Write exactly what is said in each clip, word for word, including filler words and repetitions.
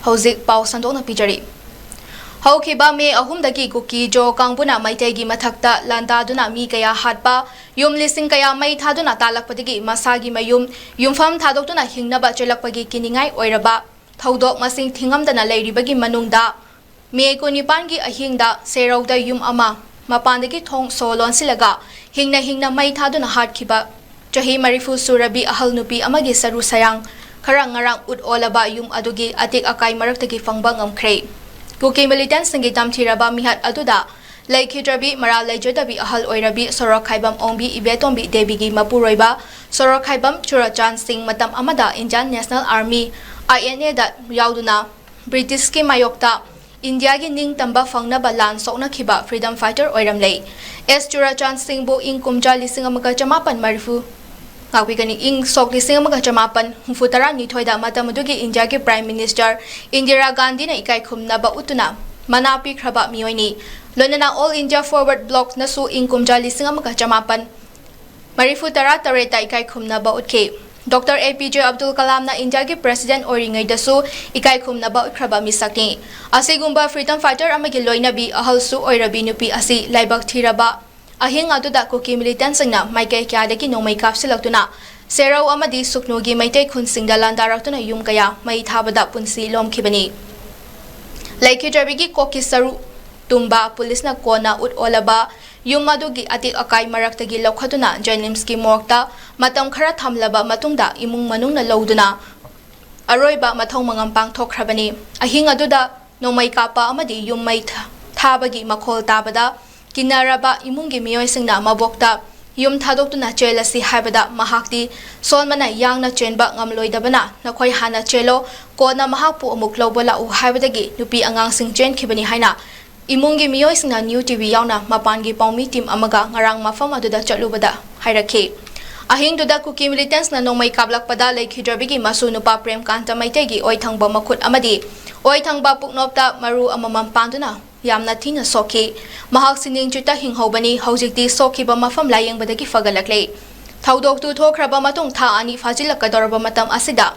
ꯍꯧꯖꯤꯛ ꯄꯥꯎ ꯁꯟꯗꯣꯛꯅ ꯄꯤꯖꯔꯤ꯫ ꯍꯧꯈꯤꯕ ꯃꯦ ꯑꯍꯨꯝꯗꯒꯤ ꯀꯨꯀꯤ ꯖꯣ ꯀꯥꯡꯕꯨꯅ ꯃꯩꯇꯩꯒꯤ ꯃꯊꯛꯇ ꯂꯥꯟꯗꯥꯗꯨꯅ ꯃꯤ ꯀꯌꯥ ꯍꯥꯠꯄ, ꯌꯨꯝ ꯂꯤꯁꯤꯡ ꯀꯌꯥ ꯃꯩ ꯊꯥꯗꯨꯅ ꯇꯥꯜꯂꯛꯄꯗꯒꯤ ꯃꯁꯥꯒꯤ ꯃꯌꯨꯝ, ꯌꯨꯝꯐꯝ ꯊꯥꯗꯣꯛꯇꯨꯅ ꯍꯤꯡꯅꯕ ꯆꯦꯜꯂꯛꯄꯒꯤ ꯀꯤꯅꯤꯡꯉꯥꯏ ꯑꯣꯏꯔꯕ ꯊꯧꯗꯣꯛ ꯃꯁꯤꯡ ꯊꯤꯉꯝꯗꯅ ꯂꯩꯔꯤꯕꯒꯤ ꯃꯅꯨꯡꯗ, ꯃꯦ ꯀꯨꯟꯅꯤꯄꯥꯟꯒꯤ ꯑꯍꯤꯡꯗ ꯁꯦꯔꯧꯗ ꯌꯨꯝ ꯑꯃ ꯃꯄꯥꯟꯗꯒꯤ ꯊꯣꯡ ꯁꯣ ꯂꯣꯟꯁꯤꯜꯂꯒ ꯍꯤꯡꯅ ꯍꯤꯡꯅ ꯃꯩ ꯊꯥꯗꯨꯅ ꯍꯥꯠꯈꯤꯕ ꯆꯍꯤ ꯃꯔꯤꯐꯨ ꯁꯨꯔꯕꯤ ꯑꯍꯜ ꯅꯨꯄꯤ ꯑꯃꯒꯤ ꯁꯔꯨ ꯁꯌꯥꯡ ꯈꯔ ꯉꯔꯥꯡ ꯎꯠ ꯑꯣꯜꯂꯕ ꯌꯨꯝ ꯑꯗꯨꯒꯤ ꯑꯇꯦꯛ ꯑꯀꯥꯏ ꯃꯔꯛꯇꯒꯤ ꯐꯪꯕ ꯉꯝꯈ꯭ꯔꯦ꯫ ꯀꯨꯀꯤ ꯃꯤꯂꯤꯇꯦꯟꯠꯁꯤꯡꯒꯤ ꯇꯝꯊꯤꯔꯕ ꯃꯤꯍꯠ ꯑꯗꯨꯗ ꯂꯩꯈꯤꯗ꯭ꯔꯕꯤ ꯃꯔꯥꯜ ꯂꯩꯖꯗꯕꯤ ꯑꯍꯜ ꯑꯣꯏꯔꯕꯤ ꯁꯣꯔꯣꯛꯈꯥꯏꯕꯝ ꯑꯣꯡꯕꯤ ꯏꯕꯦꯇꯣꯝꯕꯤ ꯗꯦꯕꯤꯒꯤ ꯃꯄꯨꯔꯣꯏꯕ ꯁꯣꯔꯣꯛꯈꯥꯏꯕꯝ ꯆꯨꯔꯆꯥꯟ ꯁꯤꯡ ꯃꯇꯝ ꯑꯃꯗ Indian National Army, I N A ꯗ ꯌꯥꯎꯗꯨꯅ ꯕ꯭ꯔꯤꯇꯤꯁꯀꯤ ꯃꯥꯌꯣꯛꯇ ꯏꯟꯗꯤꯌꯥꯒꯤ ꯅꯤꯡꯇꯝꯕ ꯐꯪꯅꯕ ꯂꯥꯟ ꯁꯣꯛꯅꯈꯤꯕ freedom fighter ꯑꯣꯏꯔꯝꯂꯦ꯫ ꯑꯦꯁ ꯆꯨꯔꯆꯥꯟ ꯁꯤꯡꯕꯨ ꯏꯪ ꯀꯨꯝꯖꯥ ꯂꯤꯁꯤꯡ ꯑꯃꯒ ꯆꯃꯥꯄꯟ ꯃꯔꯤꯐꯨ, ꯉꯥꯛꯄꯤꯒꯅꯤ, ꯏꯪ ꯁꯣꯛ ꯂꯤꯁꯤꯡ ꯑꯃꯒ ꯆꯃꯥꯄꯟ ꯍꯨꯝꯐꯨ ꯇꯔꯥꯅꯤꯊꯣꯏꯗ ꯃꯇꯝ ꯑꯗꯨꯒꯤ ꯏꯟꯗꯤꯌꯥꯒꯤ Prime Minister ꯏꯟꯗꯤꯔꯥ ꯒꯥꯟꯙꯤꯅ ꯏꯀꯥꯏ ꯈꯨꯝꯅꯕ ꯎꯠꯇꯨꯅ ꯃꯅꯥ ꯄꯤꯈ꯭ꯔꯕ ꯃꯤꯑꯣꯏꯅꯤ꯫ ꯂꯣꯏꯅꯅ All India Forward Bloc ꯅꯁꯨ ꯏꯪ ꯀꯨꯝꯖꯥ ꯂꯤꯁꯤꯡ ꯑꯃꯒ ꯆꯃꯥꯄꯟ ꯃꯔꯤꯐꯨ ꯇꯔꯥ ꯇꯔꯦꯠꯇ ꯏꯀꯥꯏ ꯈꯨꯝꯅꯕ ꯎꯠꯈꯤ꯫ ꯗꯣꯛꯇꯔ ꯑꯦ ꯄꯤ ꯖꯦ ꯑꯕꯗꯨꯜ ꯀꯂꯥꯝꯅ ꯏꯟꯗꯤꯌꯥꯒꯤ President ꯑꯣꯏꯔꯤꯉꯩꯗꯁꯨ ꯏꯀꯥꯏ ꯈꯨꯝꯅꯕ ꯎꯠꯈ꯭ꯔꯕ ꯃꯤꯁꯛꯅꯤ꯫ ꯑꯁꯤꯒꯨꯝꯕ freedom fighter ꯑꯃꯒꯤ ꯂꯣꯏꯅꯕꯤ ꯑꯍꯜꯁꯨ ꯑꯣꯏꯔꯕꯤ ꯅꯨꯄꯤ ꯑꯁꯤ ꯂꯥꯏꯕꯛ ꯊꯤꯔꯕ ꯑꯍꯤꯡ ꯑꯗꯨꯗ ꯀꯨꯀꯤ ꯃꯤꯂꯤꯇꯦꯟꯠꯁꯤꯡꯅ ꯃꯥꯏꯀꯩ ꯀꯌꯥꯗꯒꯤ ꯅꯣꯡꯃꯩ ꯀꯥꯞꯁꯤꯜꯂꯛꯇꯨꯅ ꯁꯦꯔꯧ ꯑꯃꯗꯤ ꯁꯨꯛꯅꯨꯒꯤ ꯃꯩꯇꯩ ꯈꯨꯟꯁꯤꯡꯗ ꯂꯥꯟꯗꯥꯔꯛꯇꯨꯅ ꯌꯨꯝ ꯀꯌꯥ ꯃꯩ ꯊꯥꯕꯗ ꯄꯨꯟꯁꯤ ꯂꯣꯝꯈꯤꯕꯅꯤ꯫ ꯂꯩꯈꯤꯗ꯭ꯔꯕꯤꯒꯤ ꯀꯣꯛꯀꯤ ꯁꯔꯨ ꯇꯨꯝꯕ ꯄꯨꯂꯤꯁꯅ ꯀꯣꯟꯅ ꯎꯠ ꯑꯣꯜꯂꯕ ꯌꯨꯝ ꯑꯗꯨꯒꯤ ꯑꯇꯦꯛ ꯑꯀꯥꯏ ꯃꯔꯛꯇꯒꯤ ꯂꯧꯈꯠꯇꯨꯅ ꯖꯦꯅꯤꯝꯁꯀꯤ ꯃꯣꯔꯒꯇ ꯃꯇꯝ ꯈꯔ ꯊꯝꯂꯕ ꯃꯇꯨꯡꯗ ꯏꯃꯨꯡ ꯃꯅꯨꯡꯅ ꯂꯧꯗꯨꯅ ꯑꯔꯣꯏꯕ ꯃꯊꯧ ꯃꯉꯝ ꯄꯥꯡꯊꯣꯛꯈ꯭ꯔꯕꯅꯤ꯫ ꯑꯍꯤꯡ ꯑꯗꯨꯗ ꯅꯣꯡꯃꯩ ꯀꯥꯞꯄ ꯑꯃꯗꯤ ꯌꯨꯝ ꯃꯩ ꯊꯥ-, ꯊꯥꯕꯒꯤ ꯃꯈꯣꯜ ꯇꯥꯕꯗ ꯀꯤꯅꯔꯕ ꯏꯃꯨꯡꯒꯤ ꯃꯤꯑꯣꯏꯁꯤꯡꯅ ꯃꯕꯣꯛꯇ ꯌꯨꯝ ꯊꯥꯗꯣꯛꯇꯨꯅ ꯆꯦꯜꯂꯁꯤ ꯍꯥꯏꯕꯗ ꯃꯍꯥꯛꯇꯤ ꯁꯣꯟꯕꯅ ꯌꯥꯡꯅ ꯆꯦꯟꯕ ꯉꯝꯂꯣꯏꯗꯕꯅ "ꯅꯈꯣꯏ ꯍꯥꯟꯅ ꯆꯦꯜꯂꯣ, ꯀꯣꯟꯅ ꯃꯍꯥꯛꯄꯨ ꯑꯃꯨꯛ ꯂꯧꯕ ꯂꯥꯛꯎ" ꯍꯥꯏꯕꯗꯒꯤ ꯅꯨꯄꯤ ꯑꯉꯥꯡꯁꯤꯡ ꯆꯦꯟꯈꯤꯕꯅꯤ ꯍꯥꯏꯅ ꯏꯃꯨꯡꯒꯤ ꯃꯤꯑꯣꯏꯁꯤꯡꯅ New T V ꯌꯥꯎꯅ ꯃꯄꯥꯟꯒꯤ ꯄꯥꯎꯃꯤ team ꯑꯃꯒ ꯉꯔꯥꯡ ꯃꯐꯝ ꯑꯗꯨꯗ ꯆꯠꯂꯨꯕꯗ ꯍꯥꯏꯔꯛꯈꯤ꯫ ꯑꯍꯤꯡꯗꯨꯗ ꯀꯨꯀꯤ ꯃꯤꯂꯤꯇꯦꯟꯠꯁꯅ ꯅꯣꯡꯃꯩ ꯀꯥꯞꯂꯛꯄꯗ ꯂꯩꯈꯤꯗ꯭ꯔꯕꯤꯒꯤ ꯃꯁꯨ ꯅꯨꯄꯥ ꯄ꯭ꯔꯦꯝꯀꯥꯟꯇ ꯃꯩꯇꯩꯒꯤ ꯑꯣꯏꯊꯪꯕ ꯃꯈꯨꯠ ꯑꯃꯗꯤ ꯑꯣꯏꯊꯪꯕ ꯄꯨꯛꯅꯣꯞꯇ ꯃꯔꯨ ꯑꯃꯃꯝ ꯄꯥꯟꯗꯨꯅ ꯌꯥꯝꯅ ꯊꯤꯅ ꯁꯣꯛꯈꯤ꯫ ꯃꯍꯥꯛ ꯁꯤꯅꯤꯡ ꯆꯨꯠꯇ ꯍꯤꯡꯍꯧꯕꯅꯤ꯫ ꯍꯧꯖꯤꯛꯇꯤ ꯁꯣꯛꯈꯤꯕ ꯃꯐꯝ ꯂꯥꯌꯦꯡꯕꯗꯒꯤ ꯐꯒꯠꯂꯛꯂꯦ꯫ ꯊꯧꯗꯣꯛꯇꯨ ꯊꯣꯛꯈ꯭ꯔꯕ ꯃꯇꯨꯡ ꯊꯥ ꯑꯅꯤ ꯐꯥꯖꯤꯜꯂꯛꯀꯗꯧꯔꯕ ꯃꯇꯝ ꯑꯁꯤꯗ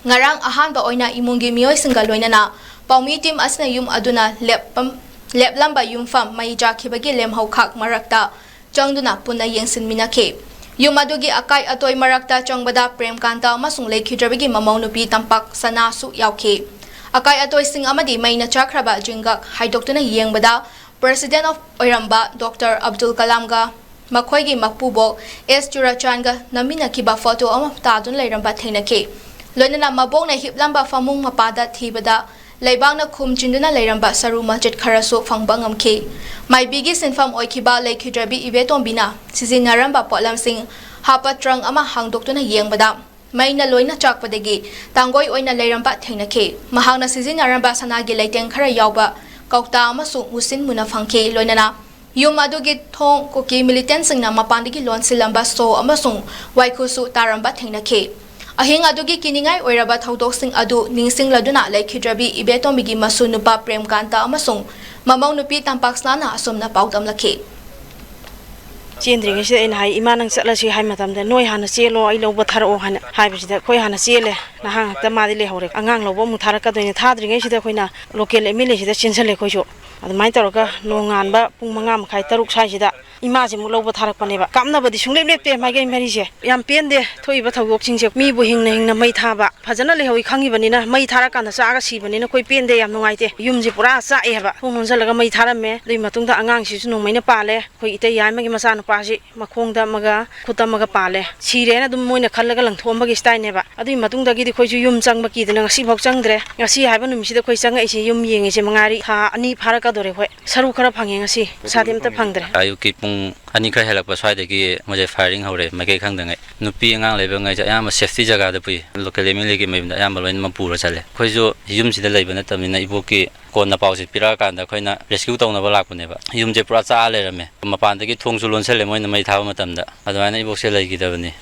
ꯉꯔꯥꯡ ꯑꯍꯥꯟꯕ ꯑꯣꯏꯅ ꯏꯃꯨꯡꯒꯤ ꯃꯤꯑꯣꯏꯁꯤꯡꯒ ꯂꯣꯏꯅꯅ ꯄꯥꯎꯃꯤ ꯇꯤꯝ ꯑꯁꯤꯅ ꯌꯨꯝ ꯑꯗꯨꯅ ꯂꯦꯞꯄꯝ-, ꯂꯦꯞꯂꯝꯕ ꯌꯨꯝꯐꯝ ꯃꯩ ꯆꯥꯛꯈꯤꯕꯒꯤ ꯂꯦꯝꯍꯧ ꯈꯥꯛ ꯃꯔꯛꯇ ꯆꯪꯗꯨꯅ ꯄꯨꯟꯅ ꯌꯦꯡꯁꯤꯟꯃꯤꯟꯅꯈꯤ꯫ ꯌꯨꯝ ꯑꯗꯨꯒꯤ ꯑꯀꯥꯏ ꯑꯇꯣꯏ ꯃꯔꯛꯇ ꯆꯪꯕꯗ ꯄ꯭ꯔꯦꯝꯀꯥꯟꯇ ꯑꯃꯁꯨꯡ ꯂꯩꯈꯤꯗ꯭ꯔꯕꯒꯤ ꯃꯃꯧ ꯅꯨꯄꯤ ꯇꯝꯄꯥꯛ ꯁꯅꯥꯁꯨ ꯌꯥꯎꯈꯤ꯫ ꯑꯀꯥꯏ ꯑꯇꯣꯏꯁꯤꯡ ꯑꯃꯗꯤ ꯃꯩꯅ ꯆꯥꯛꯈ꯭ꯔꯕ ꯖꯤꯡꯒꯛ ꯍꯥꯏꯗꯣꯛꯇꯨꯅ ꯌꯦꯡꯕꯗ, President of ꯑꯣꯏꯔꯝꯕ Doctor ꯑꯕꯗꯨꯜ ꯀꯂꯥꯝꯒ ꯃꯈꯣꯏꯒꯤ ꯃꯄꯨꯕꯣꯛ ꯑꯦꯁ ꯆꯨꯔꯥꯆꯥꯟꯒ ꯅꯝꯃꯤꯟꯅꯈꯤꯕ ꯐꯣꯇꯣ ꯑꯃ ꯇꯥꯗꯨꯅ ꯂꯩꯔꯝꯕ ꯊꯦꯡꯅꯈꯤ꯫ ꯂꯣꯏꯅꯅ ꯃꯕꯣꯛꯅ ꯍꯤꯞꯂꯝꯕ ꯐꯃꯨꯡ ꯃꯄꯥꯗ ꯊꯤꯕꯗ, ꯂꯩꯕꯥꯛꯅ ꯈꯨꯝ ꯆꯤꯟꯗꯨꯅ ꯂꯩꯔꯝꯕ ꯁꯔꯨ ꯃꯆꯦꯠ ꯈꯔꯁꯨ ꯐꯪꯕ ꯉꯝꯈꯤ꯫ ꯃꯥꯏꯕꯤꯒꯤ ꯁꯤꯟꯐꯝ ꯑꯣꯏꯈꯤꯕ ꯂꯩꯈꯤꯗ꯭ꯔꯕꯤ ꯏꯕꯦꯇꯣꯝꯕꯤꯅ ꯁꯤꯖꯤꯟꯅꯔꯝꯕ ꯄꯣꯠꯂꯝꯁꯤꯡ ꯍꯥꯞꯄ ꯇ꯭ꯔꯪ ꯑꯃ ꯍꯥꯡꯗꯣꯛꯇꯨꯅ ꯌꯦꯡꯕꯗ, ꯃꯩꯅ ꯂꯣꯏꯅ ꯆꯥꯛꯄꯗꯒꯤ ꯇꯥꯡꯒꯣꯏ ꯑꯣꯏꯅ ꯂꯩꯔꯝꯕ ꯊꯦꯡꯅꯈꯤ꯫ ꯃꯍꯥꯛꯅ ꯁꯤꯖꯤꯟꯅꯔꯝꯕ ꯁꯅꯥꯒꯤ ꯂꯩꯇꯦꯡ ꯈꯔ ꯌꯥꯎꯕ ꯀꯧꯇꯥ ꯑꯃꯁꯨ ꯃꯨꯁꯤꯟ ꯃꯨꯅ ꯐꯪꯈꯤ꯫ ꯂꯣꯏꯅꯅ ꯌꯨꯝ ꯑꯗꯨꯒꯤ ꯊꯣꯡ ꯀꯨꯀꯤ ꯃꯤꯂꯤꯇꯦꯟꯁꯤꯡꯅ ꯃꯄꯥꯟꯗꯒꯤ ꯂꯣꯟꯁꯤꯜꯂꯝꯕ ꯁꯣ ꯑꯃꯁꯨꯡ ꯋꯥꯏꯈꯨꯁꯨ ꯇꯥꯔꯝꯕ ꯊꯦꯡꯅꯈꯤ꯫ ꯑꯍꯤꯡ ꯑꯗꯨꯒꯤ ꯀꯤꯅꯤꯡꯉꯥꯏ ꯑꯣꯏꯔꯕ ꯊꯧꯗꯣꯛꯁꯤꯡ ꯑꯗꯨ ꯅꯤꯡꯁꯤꯡꯂꯗꯨꯅ ꯂꯩꯈꯤꯗ꯭ꯔꯕꯤ ꯏꯕꯦꯇꯣꯝꯕꯤꯒꯤ ꯃꯁꯨ ꯅꯨꯄꯥ ꯄ꯭ꯔꯦꯝꯀꯥꯟꯇ ꯑꯃꯁꯨꯡ ꯃꯃꯧ ꯅꯨꯄꯤ ꯇꯝꯄꯥꯛꯁꯅꯥꯅ ꯑꯁꯨꯝꯅ ꯄꯥꯎꯗꯝꯂꯛꯈꯤ꯫ ꯆꯦꯟꯗ꯭ꯔꯤꯉꯩꯁꯤꯗ ꯑꯩꯅ ꯍꯥꯏ, "ꯏꯃꯥ, ꯅꯪ ꯆꯠꯂꯁꯤ" ꯍꯥꯏ ꯃꯇꯝꯗ, "ꯅꯣꯏ ꯍꯥꯟꯅ ꯆꯦꯜꯂꯣ, ꯑꯩ ꯂꯧꯕ ꯊꯥꯔꯛꯑꯣ" ꯍꯥꯏꯅ ꯍꯥꯏꯕꯁꯤꯗ, ꯑꯩꯈꯣꯏ ꯍꯥꯟꯅ ꯆꯦꯜꯂꯦ꯫ ꯅꯍꯥ ꯉꯥꯛꯇ ꯃꯥꯗꯤ ꯂꯩꯍꯧꯔꯦ꯫ ꯑꯉꯥꯡ ꯂꯧꯕ ꯑꯃꯨꯛ ꯊꯥꯔꯛꯀꯗꯣꯏꯅꯦ꯫ ꯊꯥꯗ꯭ꯔꯤꯉꯩꯁꯤꯗ ꯑꯩꯈꯣꯏꯅ ꯂꯣꯀꯦꯜ ꯑꯦꯝ ꯑꯦꯜ ꯑꯦꯁꯤꯗ ꯆꯦꯟꯁꯤꯜꯂꯦ ꯑꯩꯈꯣꯏꯁꯨ꯫ ꯑꯗꯨꯃꯥꯏꯅ ꯇꯧꯔꯒ ꯅꯣꯡꯉꯥꯟꯕ ꯄꯨꯡ ꯃꯉꯥ ꯃꯈꯥꯏ, ꯇꯔꯨꯛ ꯁ꯭ꯋꯥꯏꯁꯤꯗ ꯏꯃꯥꯁꯦ ꯑꯃꯨꯛ ꯂꯧꯕ ꯊꯥꯔꯛꯄꯅꯦꯕ꯫ ꯀꯥꯞꯅꯕꯗꯤ ꯁꯨꯡꯂꯦꯞ ꯂꯦꯞꯇꯦ ꯃꯥꯏꯀꯩ ꯃꯔꯤꯁꯦ꯫ ꯌꯥꯝ ꯄꯦꯟꯗꯦ ꯊꯣꯛꯏꯕ ꯊꯧꯗꯣꯛꯁꯤꯡꯁꯦ꯫ ꯃꯤꯕꯨ ꯍꯤꯡꯅ ꯍꯤꯡꯅ ꯃꯩ ꯊꯥꯕ, ꯐꯖꯅ ꯂꯩꯍꯧꯏ ꯈꯪꯉꯤꯕꯅꯤꯅ, ꯃꯩ ꯊꯥꯔꯀꯥꯟꯗ ꯆꯥꯛꯑꯒ ꯁꯤꯕꯅꯤꯅ ꯑꯩꯈꯣꯏ ꯄꯦꯟꯗꯦ, ꯌꯥꯝ ꯅꯨꯡꯉꯥꯏꯇꯦ꯫ ꯌꯨꯝꯁꯦ ꯄꯨꯔꯥ ꯆꯥꯛꯑꯦ ꯍꯥꯏꯕ꯫ ꯊꯣꯡ ꯂꯣꯟꯁꯤꯜꯂꯒ ꯃꯩ ꯊꯥꯔꯝꯃꯦ꯫ ꯑꯗꯨꯒꯤ ꯃꯇꯨꯡꯗ ꯑꯉꯥꯡꯁꯤꯁꯨ ꯅꯣꯡꯃꯩꯅ ꯄꯥꯜꯂꯦ꯫ ꯑꯩꯈꯣꯏ ꯏꯇꯩ ꯌꯥꯏꯃꯒꯤ ꯃꯆꯥꯅꯨꯄꯥꯁꯤ ꯃꯈꯣꯡꯗ ꯑꯃꯒ ꯈꯨꯠꯇ ꯑꯃꯒ ꯄꯥꯜꯂꯦ꯫ ꯁꯤꯔꯦꯅ ꯑꯗꯨꯝ ꯃꯣꯏꯅ ꯈꯜꯂꯒ ꯂꯪꯊꯣꯛꯑꯝꯕꯒꯤ ꯁ꯭ꯇꯥꯏꯜꯅꯦꯕ꯫ ꯑꯗꯨꯒꯤ ꯃꯇꯨꯡꯗꯒꯤꯗꯤ ꯑꯩꯈꯣꯏꯁꯨ ꯌꯨꯝ ꯆꯪꯕ ꯀꯤꯗꯅ ꯉꯁꯤꯐꯥꯎ ꯆꯪꯗ꯭ꯔꯦ꯫ ꯉꯁꯤ ꯍꯥꯏꯕ ꯅꯨꯃꯤꯠꯁꯤꯗ ꯑꯩꯈꯣꯏ ꯆꯪꯉꯛꯏꯁꯦ, ꯌꯨꯝ ꯌꯦꯡꯉꯤꯁꯦ ꯃꯉꯥꯏꯔꯤ꯫ ꯊꯥ ꯑꯅꯤ ꯐꯥꯔꯛꯀꯗꯧꯔꯦ ꯑꯩꯈꯣꯏ꯫ ꯁꯔꯨ ꯈꯔ ꯐꯪꯉꯦ ꯉꯁꯤ, ꯄꯩꯁꯥꯗꯤ ꯑꯝꯇ ꯐꯪꯗ꯭ꯔꯦ꯫ ꯑꯌꯨꯛꯀꯤ ꯄꯨꯡ ꯑꯅꯤ ꯈꯔ ꯍꯦꯜꯂꯛꯄ ꯁ꯭ꯋꯥꯏꯗꯒꯤ ꯃꯣꯏꯁꯦ firing ꯍꯧꯔꯦ, ꯃꯥꯏꯀꯩ ꯈꯪꯗꯉꯩ꯫ ꯅꯨꯄꯤ ꯑꯉꯥꯡ ꯂꯩꯕꯉꯩꯁꯦ ꯑꯌꯥꯝꯕ safety ꯖꯒꯥꯗ ꯄꯨꯏ꯫ Local M L A ꯒꯤ ꯃꯌꯨꯝꯗ ꯑꯌꯥꯝꯕ ꯂꯣꯏꯅꯃꯛ ꯄꯨꯔ ꯆꯠꯂꯦ꯫ ꯑꯩꯈꯣꯏꯁꯨ ꯌꯨꯝꯁꯤꯗ ꯂꯩꯕ ꯅꯠꯇꯕꯅꯤꯅ ꯏꯕꯣꯛꯀꯤ ꯀꯣꯟꯅ ꯄꯥꯎꯁꯦ ꯄꯤꯔꯛꯑꯀꯥꯟꯗ ꯑꯩꯈꯣꯏꯅ rescue ꯇꯧꯅꯕ ꯂꯥꯛꯄꯅꯦꯕ꯫ ꯌꯨꯝꯁꯦ ꯄꯨꯔꯥ ꯆꯥꯛꯑ ꯂꯩꯔꯝꯃꯦ꯫ ꯃꯄꯥꯟꯗꯒꯤ ꯊꯣꯡꯁꯨ ꯂꯣꯟꯁꯜꯂꯦ ꯃꯣꯏꯅ ꯃꯩ ꯊꯥꯕ ꯃꯇꯝꯗ꯫ ꯑꯗꯨꯃꯥꯏꯅ ꯏꯕꯣꯛꯁꯦ ꯂꯩꯈꯤꯗꯕꯅꯤ꯫